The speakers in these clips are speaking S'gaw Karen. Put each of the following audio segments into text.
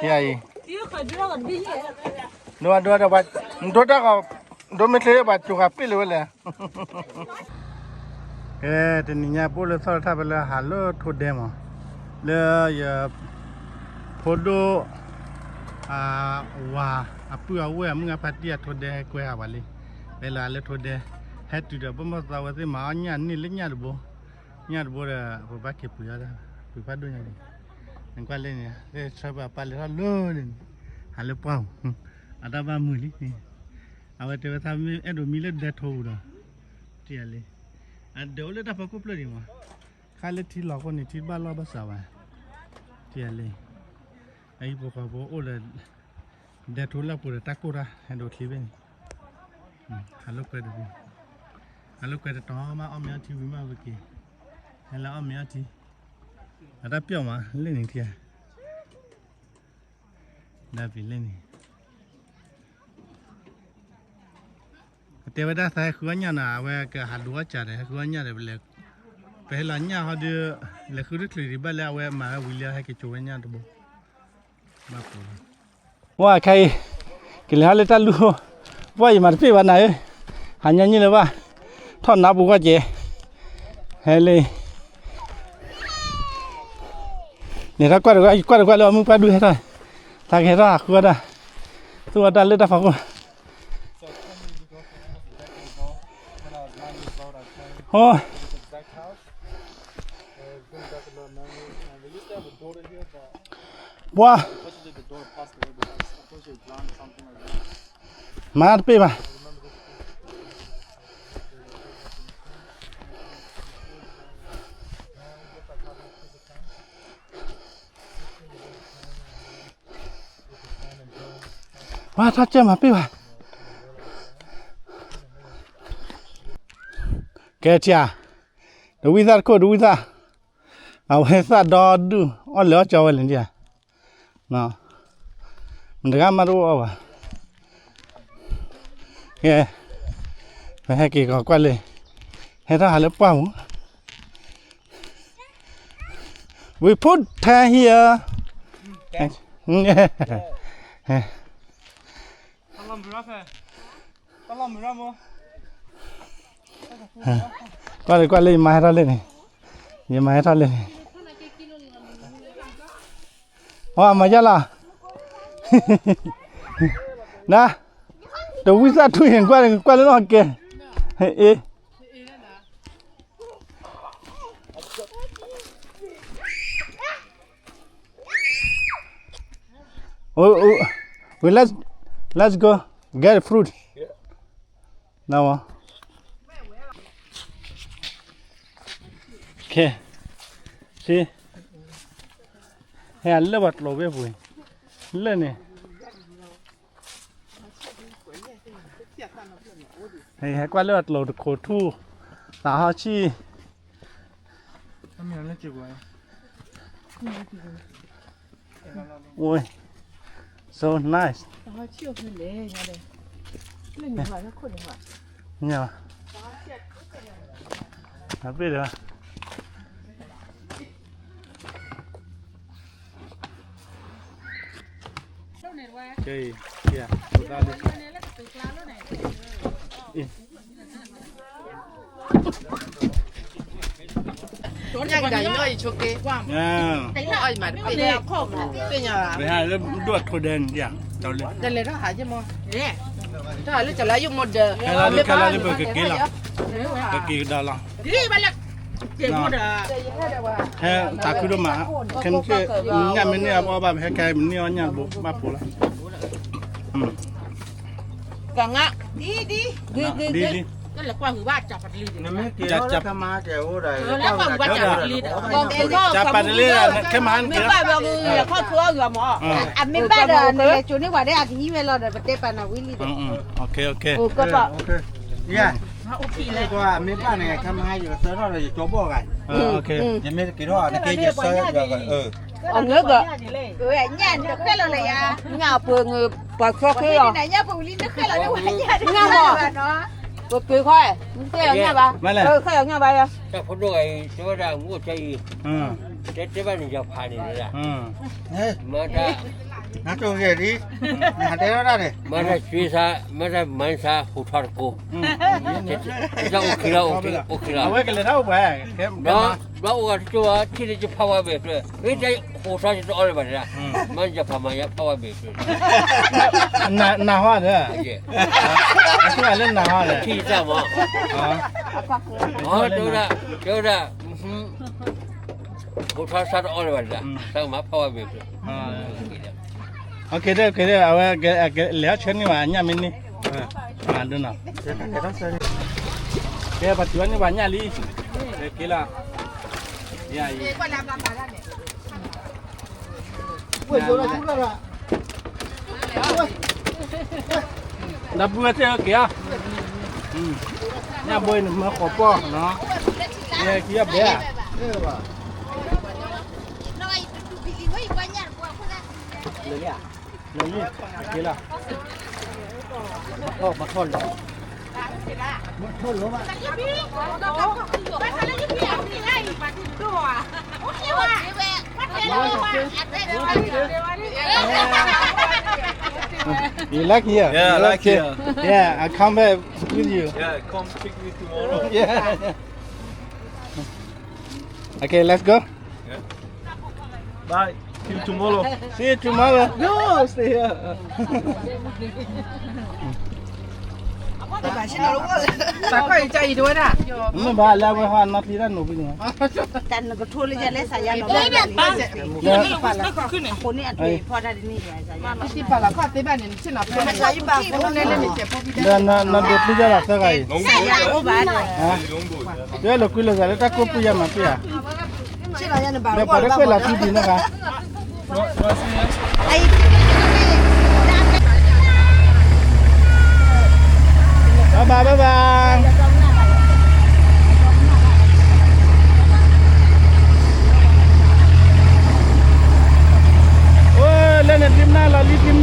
ယအံၤ, ဒိဒိဒိ, ဒိတၢ်ဂီၤ, ဒိမ့ၢ်ချ့ဘၣ် ကၠိၤဃာ်ပ့ၣ်လၢၤဝဲလဲၣ်. ကဲ, တနံၤညါပအိၣ်လၢသီၣ်လၢထၣ်ဖဲလၢဟးလၢထိဒဲမး, လၢယဖိဒိၣ် အဝၤအပုၢ်အဝဲၢ်အမုၢ်ဂၤဖါတံၢ်အထိဒဲ ဟဲကွဲဟးဝဲလံ. ဖဲလၢဟးလၢထိဒဲ, ဟဲတုၤဒီး ဘၣ်မီၢ်သီဝဲသ့ၣ်မၤအီၣ်ညၣ်န့ၢ်လၢညၣ်တဘိ, ညၣ်တဘိဒီး ပဘၣ်က့ၤပှ့ၤအီၣ်တၢ်, ပှ့ၤဖးဒိၣ်ညါန့ၣ်, နကွၢ်လၢန့ၣ် သ့ၣ်ဆၢပှၤပာ်လဲၤထီၣ်လၢန့ၣ်, ဟးလၢပှၢ်ပူၤ, အတၣ်ဘၣ်မုာ်လံ. အဝဲတဲဝဲ သးမ့ၢ်အဲၣ်ဒိးမံလၢဒဲထိပူၤဒီး, တယၤလံ, အဒဲးအိၣ်လၢတၢ်ဖီခိၣ်ဖျၢၣ်ဒံးမး, ခါလၢထံလီၤအဃိန့ၣ် ထံတဘၣ်လီၢ်ဘၣ်စးဘၣ်, တယၤလံ, အဟံၣ်ဖိဃီဖိအိၣ်လၢ ဒဲထိလၢပူၤဒီးတၢ်ကိၢ်တၢ် ဟဲဒိးချံဘ့ၣ်န့ၣ်, ဟးလိာ်ကွဲတဘ့ၣ်, ဟးလိာ်ကွဲတတီၤမး အီၣ်မ့ၤအီထံဝံၤမးဝဲက့ၤ, ဟဲလၢအီၣ်မ့ၤအီထံ, အတၢ်ပျီၢ်မး လၢန့ၣ်ထံဧါ, ဒၣ်ပံၤလၢန့ၣ် ကတဲဝဲဒၣ်သးဟဲဃုအီၣ်ညၣ်နီၤ အဝဲကဟးဒိးအီၣ်ကၢ်ဒီး ဟဲဃုအီၣ်ညၣ်ဒီး ပလဲၤ, ပဟဲလီၤညၣ်ဟီဒီး လဲၤဃုတချုးဒံးဘၣ်လၢအဝဲမၤဝဲဝံၤလၢဟဲက့ၤကၠိဝဲညၣ်တဘိ, ဘၣ်ပူၤလီၤ. ဝါခဲအံၤ, ကလဲၤဟးလၢတၢ်လူၢ်, ပှၢ်ယမၤတပ့ၢ်ဘၣ်နၤဧၢ, ဟးညါညံၣ်လၢၤဘၣ်, ထီၣ်နါပူၤကွၢ်ကဲ, ဟဲလံ န့ၣ်ထီၣ်ကွၢ်တကွၢ်လၢအမုၢ်ပှၢ်ဒူၣ်ဟဲထီၣ်, သးကဟဲထီၣ်ဟးဃုအီၣ်တၢ်, သူၣ်အီၣ်တၢ်လၢတၢ်ဖီခိၣ်, ဟိ, ပှၤ, မၤတပ့ၢ်ဘၣ်. ဝါထီၣ်ကၢၢ်မၤပ့ၢ်ဘၣ်. ကဲထံဧါ, တဝံသၣ်တခိၣ်တဝံသၣ်, အဝဲသၣ်ဒီဒူၣ် အီၣ်လဲၤအီၣ်ကၠီဝဲလဲၣ်ဒ်ဧါ, မတဂၤမးတအိၣ်အီၣ်ဘၣ်. ကဲ, ပဟဲက့ၤကီးကွၢ်လံ, ဟဲထီၣ်ဟးလၢပှၢ်မူ, We put tent here. ကွၢ်လံ ကွၢ်လံ ယမၤဟဲထီၣ်လံန့ၣ်, ယမၤဟဲထီၣ်လံန့ၣ်, အမၤယါလီၤ, န, တဝံသၣ်ထူဟ့ၣ်ကွၢ်လံ ကွၢ်လံနီၢ်ကဲ, အ့ We, we, let's, let's go get fruit. Now, uh, okay. See? ဟဲလၢပှၤကျိၤဝဲပူၤ, လၢန့ၣ် ဟဲကွၢ်လၢအကျိၤတခိးထူၣ်, သးဟီဆံၣ်, ဝဲ, so nice. ညါ, အပ့ၢ်ဒီး ကဲအံၤ, ကဲ, ညၣ်ကဒါယနီၣ်အံၤဆိက့, အီၣ်ယမၤတပ့ၢ်, ပ့ၢ်ညါဘၣ်, ပဟဲလၢဒိၣ်အထိဒဲန့ၣ်, တလဲၤထီၣ်ဟးယမီၢ်, တၢ်ဟးလၢကလါယိၣ်မီၢ်ဒၢး, ခဲလၢာ်လံ ခဲလၢာ်လံ ပကက့ၤလီၤ, ပက့ၤကဒါလီၤ. ဟဲသးခုဒိၣ်မး, ခဲမ့ၢ်ညၣ်မ့ၢ်န့ၢ်အီၣ်ဘၣ် ပဟဲကဲမ့ၢ်န့ၢ်အီၣ်ညၣ်ဘိ ဘၣ်ဖိလီၤ. ကငါ, ဒ်, ဒ်, ဒ်, ဒ်, နမ့ၢ်က့ၤလီၤလၢကမါကဲအိၣ်ဒီး, ကပာ်တလ့ဒီး ခဲမဟါန့ၣ်က့ၤလီၤ, မ့ၢ်ဘၣ်ဒီး နလဲၤကၠိန့ၢ်ပှၤဒီး အကဟံးဝဲလီၤဒီး ပတဲပာ်နၤဝံၤလံဒီး, ယၤ, မ့ၢ်ဘၣ်န့ၣ် ခဲမဟါ ယကသၢထီၣ်ဒီး ယကၠီဘီၣ်ဂၤ, ယမ့ၢ်တက့ၤထီၣ် နက့ၤယဆၢ, အငၢၣ်က, ညၣ်တဃဲလီၤလၢယၤ, ညၣ်ပှ့ၤငၢၣ်ပှၤချီဃ့လီၤ, ညၣ်ပှ့ၤဝံၤလံတဃဲလီၤ ညၣ်မီၢ်, ပပှ့ၤခီ, ဃဲလီၤညၣ်ဘၣ်, ဃဲလီၤညၣ်ဘၣ်ယၤ, တၢ်ဖိဒိၣ်ဂၤအံၤ တဲဝဲဒၣ် မူအိၣ်ကၢအံၤ, တဲတဲဘၣ်န့ၣ် ယဖးန့ၣ်လၢဒၣ်, မ့ၢ်တၢ်, နတဲဝဲဒၣ်န့ၣ်, မ့ၢ်တၢ်ကၠွ့ဆါ, မ့ၢ်တၢ်မၤဆါ ဟူးထီၣ်တကိး, တၢ်အိၣ်ခံလီၤ, အိၣ်ခံလီၤ, အဝဲကလဲၤတၢ်အိၣ်ပှဲၤ, ဘျီအိၣ်ဂၤတကၠိဝဲ ထံၣ်န့ၣ်ယဖးဝဲဘ့ၣ်ဖျၢၣ်, မ့ၢ်တၢ်ဟူးထီၣ်ယတအီၣ်လၢၤဘၣ်တဒၣ်, မ့ၢ်ယဖးမၤယဖးဝဲဘ့ၣ်ဖျၢၣ်, နၢ်ဟီဒီး, အကလၢနၢ်ဟီဒီး, ထံၣ်တၢ်မး, တဲဝဲဒၣ်, တဲဝဲဒၣ်, ဟူးထီၣ်ဆါတအီၣ်လၢၤဘၣ်တဒၣ်, ဆါကမၤဖးဝဲဘ့ၣ်ဖျၢၣ်, အဝဲလဲၤအီၣ်ဆၢန့ၢ်ဘၣ် အညၣ်မ့ၢ်န့ၢ်, ဒ်နီၤ, ကဲပှၤတုၤအီၣ်န့ၢ်ဘၣ်ညၣ်လံ, က့လီၤ, ယၤအံၤ ဒီပုၢ်ဝဲၢ်သ့ၣ်ဧၢ က့ၤဧါ, ညၣ်ဘိအံၤန့ၣ်မၢဃီၤပီၢ်နီၤ, ယဲက့ၤအီၣ်ဘဲဧါ, လၢလံ, က့ၤလီၤ, မထီၣ်လီၤ, မထီၣ်လီၤဘၣ်. You like here? Yeah, I like here. Yeah, I come back with you. Yeah, come pick me tomorrow. Yeah. Okay, let's go. Yeah. Bye. See you tomorrow. See you tomorrow. No, stay here. မ့ၢ်ဘၣ်လၢဝဲဟီနီၢ်ထံတၢ်နိးဖဲန့ၣ်, တၢ်နကထိလၢယလဲၤစးယါနီၤ, အဃိန့ၣ်အထွေဖီၣ်တၢ်တန့ၢ်ယါ, နဒိးဖျုးယၤလီၤသၢဂၤအံၤ, ဒီးလီၤကွံာ်လိာ်သးလၢတၢ်ကိၢ်ပူၤယါမၤပ့ၢ်ဧါ, ဒီးပှၤတကွဲးလီၤထူဒံးနီၢ်ဂၤ Bye bye, bye bye. အိၣ်လၢန့ၣ်ဒံမနၢ်လီၤလံ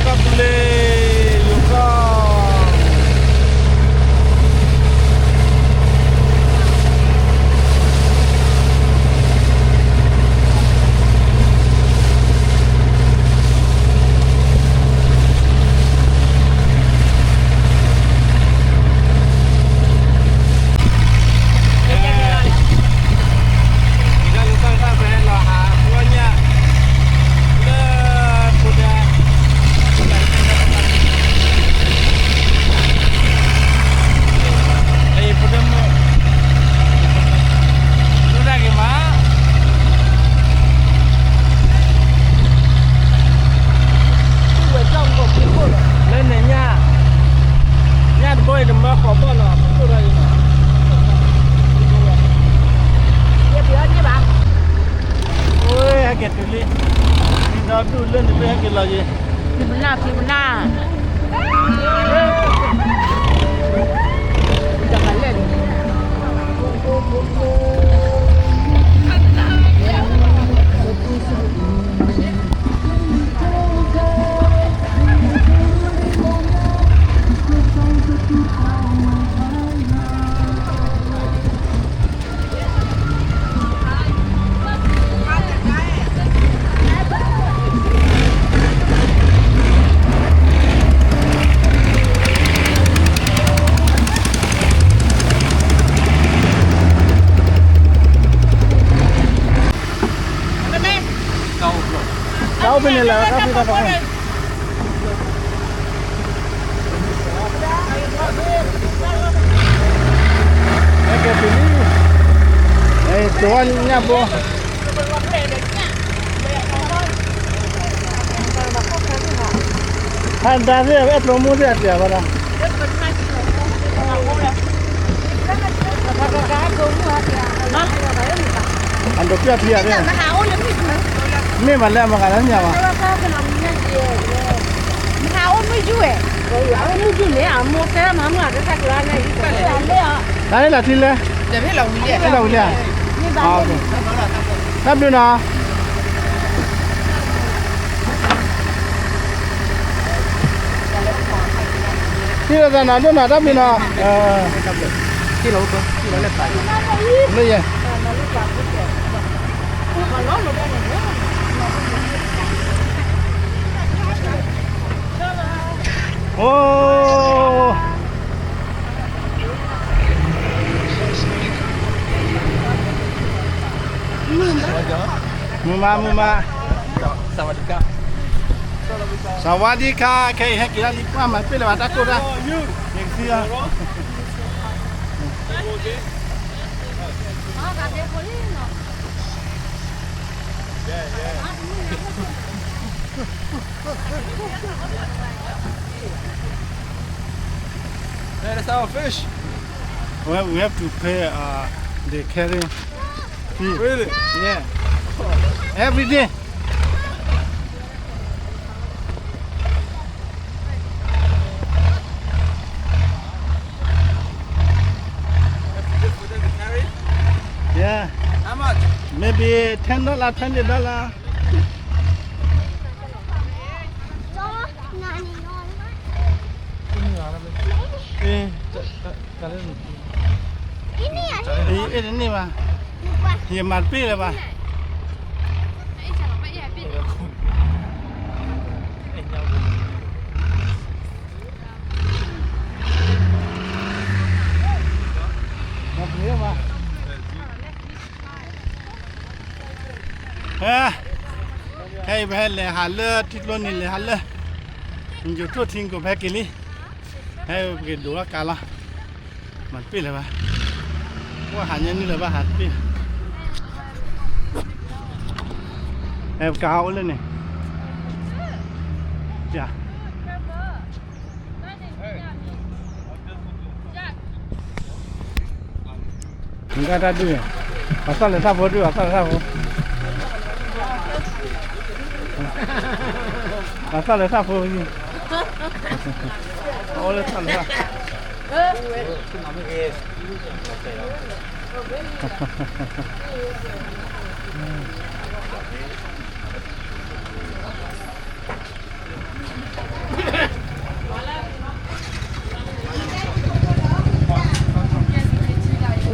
ဒံမနၢ်. လၢန့ၣ်ညၣ်, ညၣ်တဘိအံၤတမၢဃီၤဘီၣ်လီၤ, ယပျီန့ၣ်ဘၣ်, အိၣ်ဟဲက့ၤတုၤလံ, ဒီဒူၣ်လၢန့ၣ်ပဟဲက့ၤလီၤယံၤ, ဖံမနၢ်, ဖံမနၢ်. တၢ်အိၣ်ဖဲန့ၣ်လီၤ, တၢ်အိၣ်ဖဲန့ၣ်လီၤ. ဟဲက့ၤတုၤလံ, အဲ တဝီညၣ်ဘိ. ဟဲဒါသ့ၣ် အဲၣ်ကျိမူသ့ၣ်အတၢ်ဘၣ်ဒီး အဒိးပျၢ်ထံအီၤ, မ့ၢ်ဘၣ်လၢအမၤဂၤလၢညါဘၣ်, မၤအိၣ်မုၢ်ယူၢ်ဝဲ, တၢ်ဟဲလီၤထံလဲၣ်, ဟဲလီၤဝံၤလံဧါ, တၢ်ဘျုးနီၤ ထံၣ်လိာ်သးနီၤ ဒိၣ်နီၤ တၢ်ဘျုးနီၤ, လၢယဲ, အိ မုာ်မး မုာ်မး, စဝးဒံခါ, ခဲအံၤဟဲက့ၤဒၣ်လံ ပှၢ်မၤပ့ၢ်လၢၤဘၣ်တၢ်ကိၢ်တၢ်, ယကသံအီၤ That is our fish. Well, we have to pay, uh, the carry fee. Really? Yeah. Every day. Have to pay for them to carry? Yeah. How much? Maybe ten dollar, twenty dollar. အ့ၣ်တန့ၢ်ဘၣ်, ယမၤတပ့ၢ်လၢၤဘၣ်. ခဲအံၤပဟဲလဲၤဟးလၢထံကျိနံၤ လဲၤဟးလၢ ယိၤထိၣ်ထံကိး ပဟဲက့ၤလံ, ဟဲပက့ၤဒိးလီၤကးလီၤ, မၤတပ့ၢ်လၢၤဘၣ်, ပှၤဟးညါနုာ်လၢၤဘၣ် ဟးတပ့ၢ်, ဟဲပကးအိၣ်လၢန့ၣ်, နကတၢ်ဒုး, ပှၤသီၣ်လၢတၢ်ဖိဒုး, ပှၤသီၣ်လၢတၢ်ဖိ, ပှၤသီၣ်လၢတၢ်ဖိ, အိၣ်လၢသီၣ်လၢတၢ်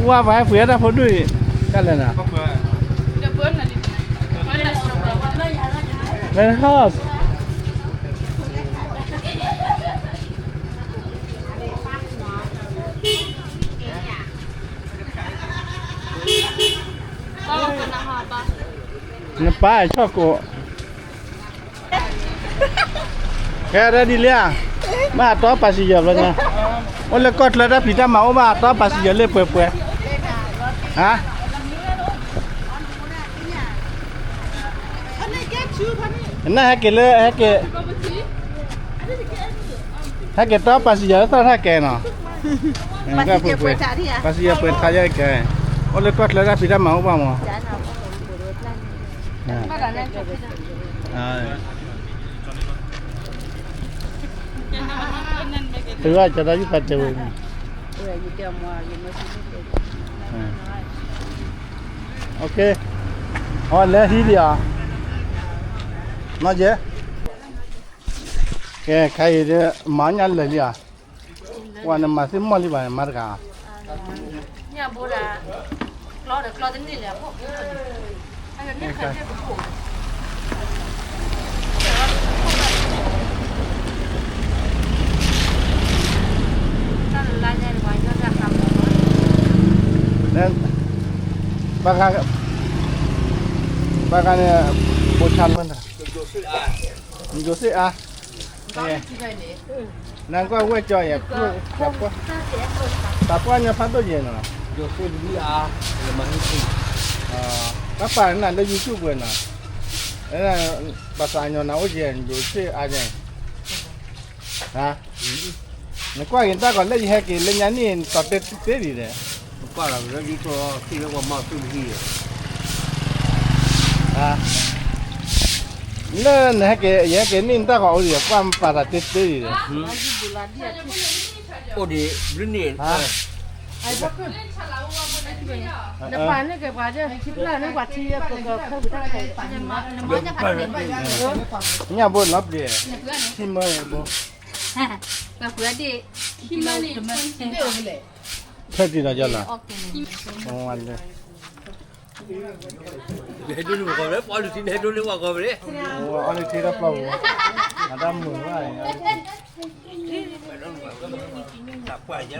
ဝါပှၤဟဲပှ့ၤတၢ်ဖိဒုးအံၤ, တၢ်လဲၣ်နၤ, Red House. နပၢ်ဆီၣ်ကိး, ကဲဒ်လံဧါ, ဘၣ်အတီပာ်စံယၢၤဘျီညါ, အိၣ်လၢကီၢ်ချၢတၢ်ဖံးတၢ်မၤအိၣ်ဘၣ်အတီပာ်စံယၢၤလၢပှဲၤပှဲၤ, ဟါ နဟဲက့ၤလၢ ဟဲက့ၤ ဟဲက့ၤတီပာ်စံယၢၤလၢသီၣ်ထၣ်ကဲနီၤ, ပာ်စံယၢၤပှဲၤထါယဲကဲ, အိၣ်လၢကီၢ်ချၢတၢ်ဖံးတၢ်မၤအိၣ်ဘၣ်မး, တဂၤကဒီးယုၢ်ဖးတဲဝဲ, အီ လဲၤဟံးဒံးဧါ, နီၢ်ယဲ, ကဲ ခဲအံၤဒီး မၤညၣ်လၢာ်လံဧါ, ပှၤန့ၣ်မၤသ့မီၢ်လံဘၣ် မၤတဂၤ, ဘၣ်ဃး ဘၣ်ဃးန့ၣ် ဖိဆါလၢ ယိၤစ့အါ, နကွၢ်ဝဲၢ်ကၠီယဲ, တၢ်ကွၢ်ညီဖးဒိၣ်ယဲနီၤ, တၢ်ပာ်နၤလၢ YouTube ဝဲနီၤ, ဘၣ်ဆၣ်ညီနၤအိၣ်ယဲ ယိၤစ့အါယဲ, နကွၢ်က့ၤတၢ်ကီးလၢယဟဲက့ၤလၢညါန့ၣ် နတီၤတဲတ့ၢ်ဒံးဒီး, နကွၢ်လီၤ လၢယထီၣ်သ့ၣ်လၢပှၤမၤသူၣ်တဟံၣ်ဒီး, လၢနဟဲက့ၤ ယဟဲက့ၤန့ၣ် နတၢ်ကီးအိၣ်ဒံးဒီး ကွၢ်မပာ်တၢ်တဲတ့ၢ်ဒံးဒီး, အိၣ်ဒံးဘျုးန့ၣ်, နပာ်န့ၢ်က့ၤပှၤဒီး ထံပျၢ်န့ၢ်ပှၤထံ ပကခၢၣ်ပူၤတၢ်ခဲ, ညၣ်ဘိလီၤပျံၤ, ထံမၢဘိ, ပှၤဒ့ၣ်, ထၢၣ်တံၢ်နီၤကၠီလီၤ, လၢ, အီလုၢ်ထံတၢ်ပျီပူၤ, အတၢ်မုာ်ဘၣ်, အတၢ်ပှၢ်ယါ,